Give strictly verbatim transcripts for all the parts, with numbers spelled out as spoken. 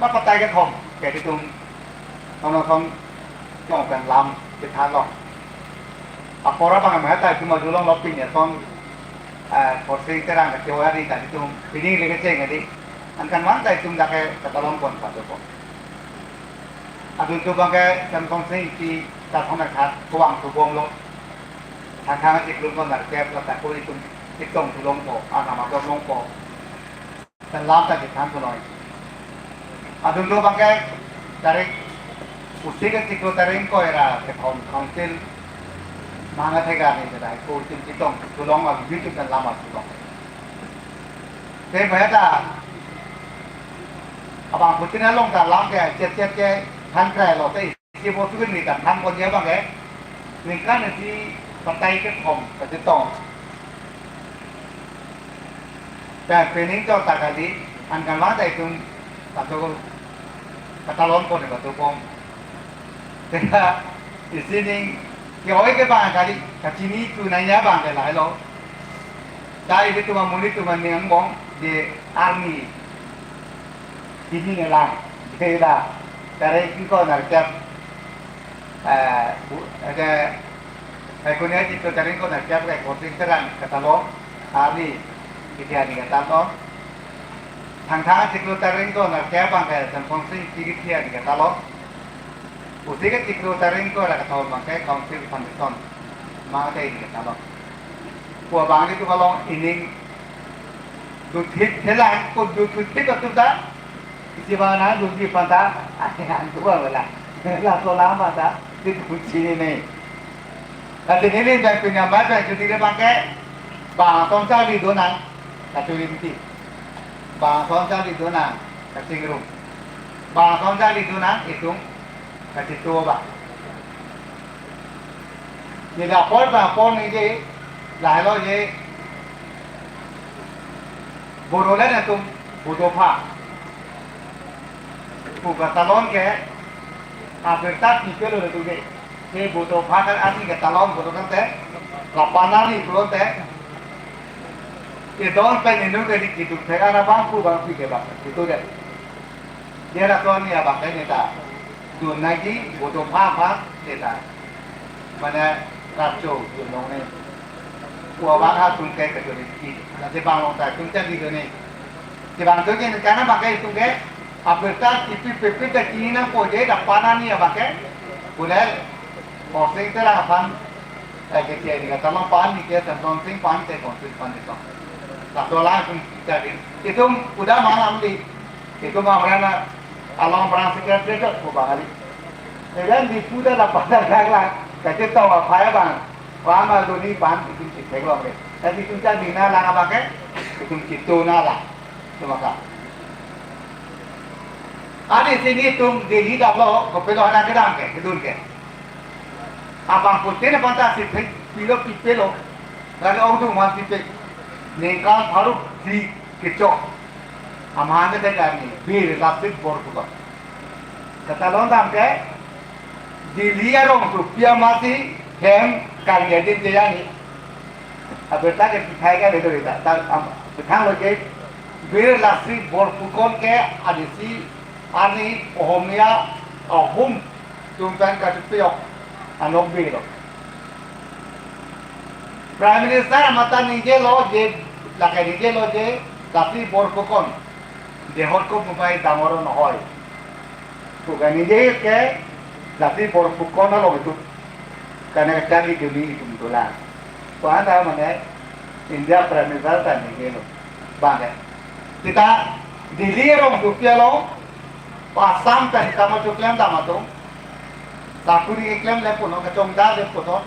Patai kethom, ke itum, nono song, tong pen lam, kethan long. Apor abang mahata itum adu longlo pini asong, eh, Khorsing Terang ke teori ta itum, pini le kecheng adi. Anke vangta itum dak ke katalon pon pato pon. Adun tu abang ke Semsonsing Ingti ta thong na khat kevang tu bomlo. Thang thang chiklo nerkep la ta ko itum chetong tu longpo, anam atum longpo. Pen lam ta kethan tu noi. Adun tu abang ke tarik, pusi ke chiklo tarik ingkoi ra kethom council manga thega ni kedai ko itum chetong tu long, abitu pen lam atu long. Te bahata abang putin along ta lam ke chet chet kethan krelo te. Isi bosu ke ni ta than pon ya abang ke. Ningkan isi patai kethom kachetong. Pen pening chot ta kali, anke vangta itum pato katalon pon pato pon. Teka isi ning ke-oi ke abang kali, kachini tu nai ya abang ke lahelo. Dai itum amonit atum aning angbong, de arni. Chini nanglang, de la, tarik ingkoi nerkep, eh, bu-, eh, ke, eh, kunia chiklo tarik ingkoi nerkep ke Khorsing Terang katalon, arni, kethe arni katalon. Thang thang chiklo tarik ingkoi nerkep abang ke Semsonsing Ingti kethe arni katalon. Pusi ke chiklo tarik ingkoi ra kethom abang ke council foundation mate arni katalon. Pu abang itum along ining duthit thelang ko duthit atum ta. Isi abang na duthit panta, ani an tu abang la. La so la panta, di duthit ni ne. Kati neli dan punya mai pen judi le abang ke, bang ason charli do nang, kachuri mati. Bang ason charli do nang, kachingrum. Bang ason charli do nang, itum kachito abang. Neli apor ta apor ningje, lahelo je, Bodoland atum, Bodopha. Pu katalon ke, abirta kipelo le tu ke. Ke Bodopha kan arni katalon Bodoland te, lapan arni pulote. Kedon pen inut ke di kitu thega na bangphu bangphi ke bang, kitu de. Dia lason ni abang ke neta. Dun nangji Bodopha aphan neta. Mane rapcho dun long ne. Pu abang atum ke kejoli ki. Nanti bang long ta atum chan di dun ne. Di bang tu ke neta na abang ke itum ke. Abirta tipi pipi ta kini nangpo je lapan arni abang ke. Bulel. Khorsing Terang aphan. Eh, kethe arni katalon aphan ni ke Semsonsing aphan te council foundation. Laso la itum cari. Itum udah malam di. Itum amrana along branch secretary ke ko bang kali. Kemudian di puda la pada gagla. Kachetong aphai abang. Wama doni aphan itum cek long le. Tadi itum cari na lang abang ke. Itum chito na lang. Itum maka. Adi sini itum Delhi damlo, kopilo hana kedam ke, kedun ke. Abang putin aphan ta si phe-, pilo pipelo. Lagi ong tu man si phe. Ningkan pharo phli kechok. Amahang ke tega ni, Bir Lasit Borphukan. Katalon dam ke, Delhi arongsopi amatsi hem kangni adin cheyani. Abirta ke pithai ke bedo ita. Ta am, bithang lo ke, Bir Lasit Borphukan ke adisi arni Ohomia ahum tum pen kachupiyok anok Bir lo. Prime Minister amata ningjelo je, lake ningjelo je, Lasit Borphukan dehot ko mumbai damoro nohoi. Pu kaningje ke Lasit Borphukan along itum. Karena kacharli duni itum dolang. Pu anta mane India Prime Minister ta ningjelo. Bang ke. Kita Delhi arongsopi along, Assam pen kamo choklem dam atum. Sakuri keklem le punon, kachongdar le punon.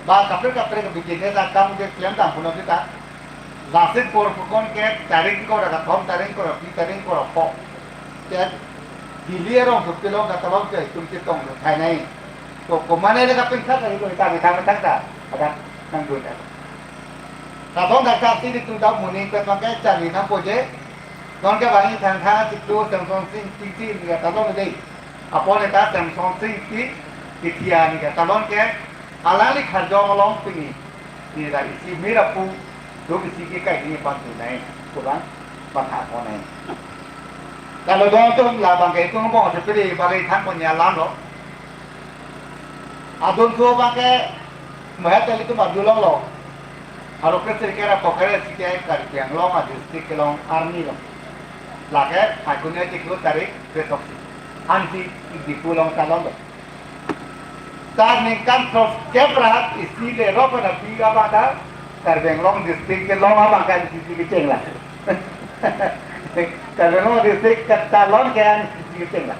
Ba kaprek kaprek ke bikin ke ta kam keklem dam punon kita. Lasit Borphukan ke tarik ko ra kethom, tarik ko ra phli, tarik ko ra pho. Ke Delhi arongsopi along katalon ke itum chetong lo thai nai. To komane le kapinsa ka ilo ita mitang mitang ta. Ada nang dun ta. Kathom dak ta si di tu da muni ke tong ke charli nangpo je. Non ke bang thang thang chiklo Semsonsing Ingti ni katalon dei. Apot neta Semsonsing Ingti kethe arni katalon ke. Alangli Karjong along pini. Ni la isi mira pu, duk isi ke kai ni pan tu nai, kurang patha ko nai. Kalau dong tum labang ke itum bong sepiri bagi thang punya lam lo. Adun tu bang ke mehet tali tu madulong lo. Harus ke sirkera kokere sike Karbi Anglong a district kelong army lo. Lake Phaikuni chiklo tarik betok si. Ansi Diphu along talon lo. Tar ningkan throk kep ra isi le rok na pi ka bata Karbi Anglong district kelong abang kan isi kecheng la. Karbi Anglong district ketalon ke an isi kecheng la.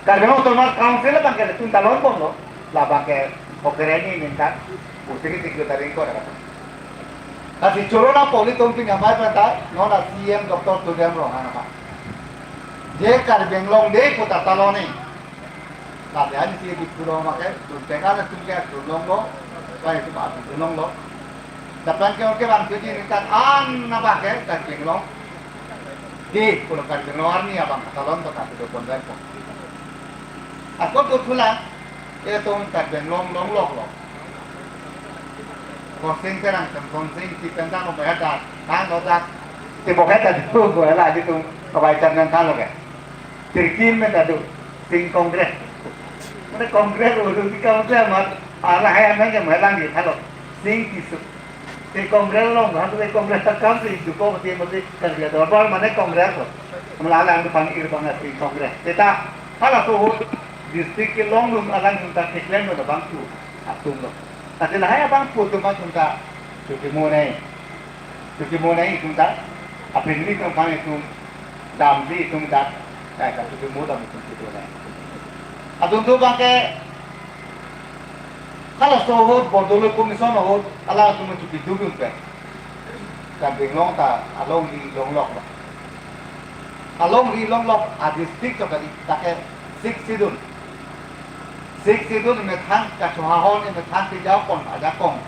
Karbi Anglong Autonomous Council abang ke tun talon bom lo. Labang ke kokere ni ningkan pusi ke tiga tarik ko ada. Kasi choro na poli tum pin amai penta non a C M Doctor Tuliram Ronghang apa. Je Karbi Anglong de puta talon ni. Tapi ani si di pulo make, tun tengah na tun ke tun long lo, pai tu ba tun long lo. Dapan ke oke bang tuji ni kan an na ba ke Karbi Anglong. Di pulo Karbi Anglong army abang talon to kan tu pon dan pon. Ako tu pulang, e tong Karbi Anglong long lok lo. Kosing terang tong kosing ti tentang lo bai hadak, tang lo dak. Ti bo hadak tu bo la di tu kabai tang tang lo ke. Tirkin me tadu, sing Congress. Mane Congress udah di Congress mat, ala hai anang ke melang di thalo. Sing tisu. Sing Congress long, han tu Congress ta kam si duko mati mati Karbi Dorbar mane Congress lo. Mala alang tu pan ir bang sing Congress. Teta, hala tu ho district kelong lum alang tu ta keklem lo bang tu atum lo. Tapi lahai bang pu tu bang tu ta tu ke mo nai. Chuki mo nai itum ta, apin ni itum kang itum, dam ni itum ta, eh, ka chuki mo dam itum chuki mo nai. Atum tu bang ke, kalau sohot, Bordoloi Commission ahut, ala atum chuki dudun pe. Karbi Anglong ta, alongri long lok lo. Alongri long lok, a district to kali, ta ke six schedule. Six schedule methang kachohahon methang kejapon ajakong.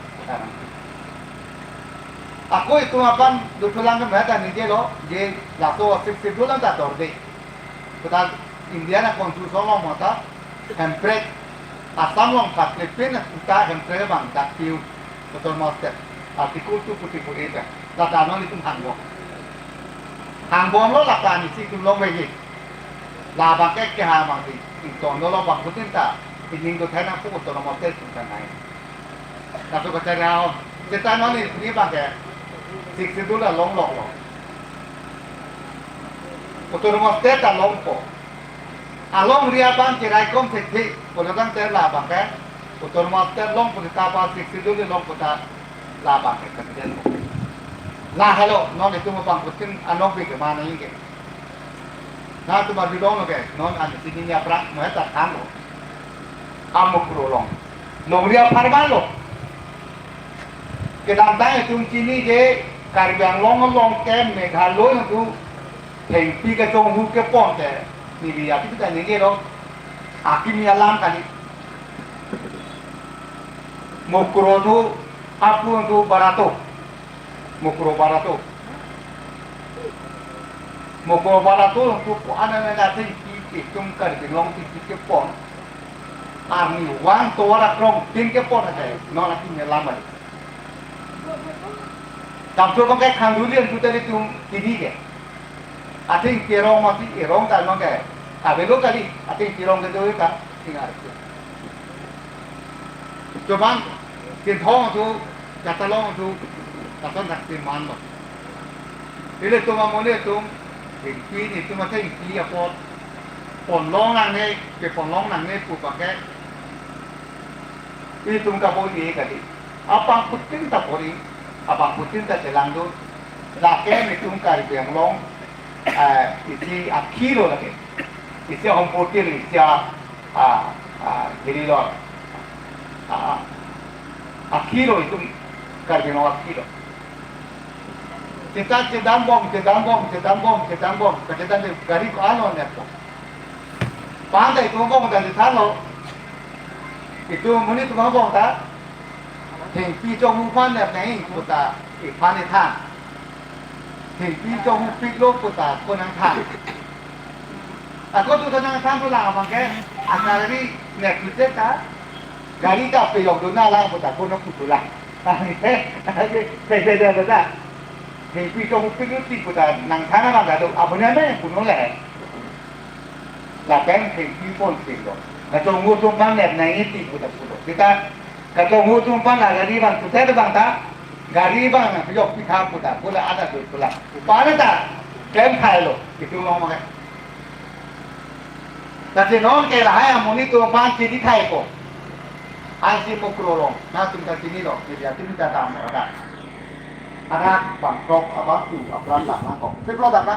Ako itum apan dutulang ke mehta nije lo, je laso six schedule ta dorde. Kota India na constitution lo mata, hemprek, Assam long paklipin ta hemprek bang dak piu, betul master. Article two forty-four A ta. Lata non itum hangbom. Hangbom lo lata ni si itum long wegi. Labang ke keha mang di, ington dolo bangphutin ta, ining do thai nangpu Autonomous State pun kan nai. Laso kacharli aon, seta non ni bang ke, six schedule along lok lo. Autonomous State along po. Alongri abang ke raikom thekthe, kono dang te labang ke, Autonomous State long pun ta pa six schedule long pun ta labang ke, kemudian. Lahelo, non itum bangphutin anok bi ke mana ingke. Na tu ma bidong lo ke, non an sini ni aphrang, mo ta than lo. Amokro long. Longri apharman lo. Kedamtang itum chini je Karbi Anglong along ke Meghalaya tu thengpi kechonghu kepon ke. Neli api kita ningje lo. Akimi alam kali. Mokro tu, apu tu barato. Mokro barato. Mokro barato tu ko ana na thengpi itum Karbi Anglong thengpi kepon. Army one tovar akrong tin kepon akai. Non api nyelam ali. Tamso bang kai khang duli an tu tadi tum tini ke. Athengpi arong mati arong ta non ke. Avelo kali, athengpi arong ke do ka. Singar tu. Chobang, Chinthong tu, Chatalong tu, Chatalong dak ti man lo. Ilitum amonit atum, ingpi ni tum athengpi apot, pon long nangne, pe pon long nangne pu pakai. Itum kabor-i kali. Abangphutin ta bor-i, abangphutin ta chelangdun. Lake itum Karbi Anglong, eh, isi akhir lo lake. Isi ahomphurti lo, isi a, a, a, giri lo. A, akhir lo itum Karbi Anglong akhir lo. Kita chedam bom, chedam bom, chedam bom, chedam bom. Kachedan de gari ko-an lo net lo. Panda itum bom dan di than lo. Itum monit atum bom ta. Thengpi chonghu aphan net nai itum ta iphan ithan. Thengpi chonghu pik lo pu ta ko nangthan. Ako tu ta nangthan tu lang abang ke. Asari net tu ta. Gari ta pejok dun na lang pu ta ko nang putu lang. Pe pe de ta. Thengpi chonghu pik lo ti pu ta nangthan abang ta tu. Abang ne pu nang le. Lapen thengpi pon thenglo. Kachonghu atum aphan nep nangji ti pu ta pulo. Seta kachonghu atum aphan la gari abang putet abang ta, gari abang nangpejok pitha pu ta pu la ada dut pu la. Upale ta klem thailo. Itum long mage. Lasi non ke lahai amonit atum aphan chini thai ko. Ansi Mukroh along. Nangtum ta chinilo. Media atum ta dam ada. Anak bangkrok abangphu apran dam nangkok. Siplo dam na.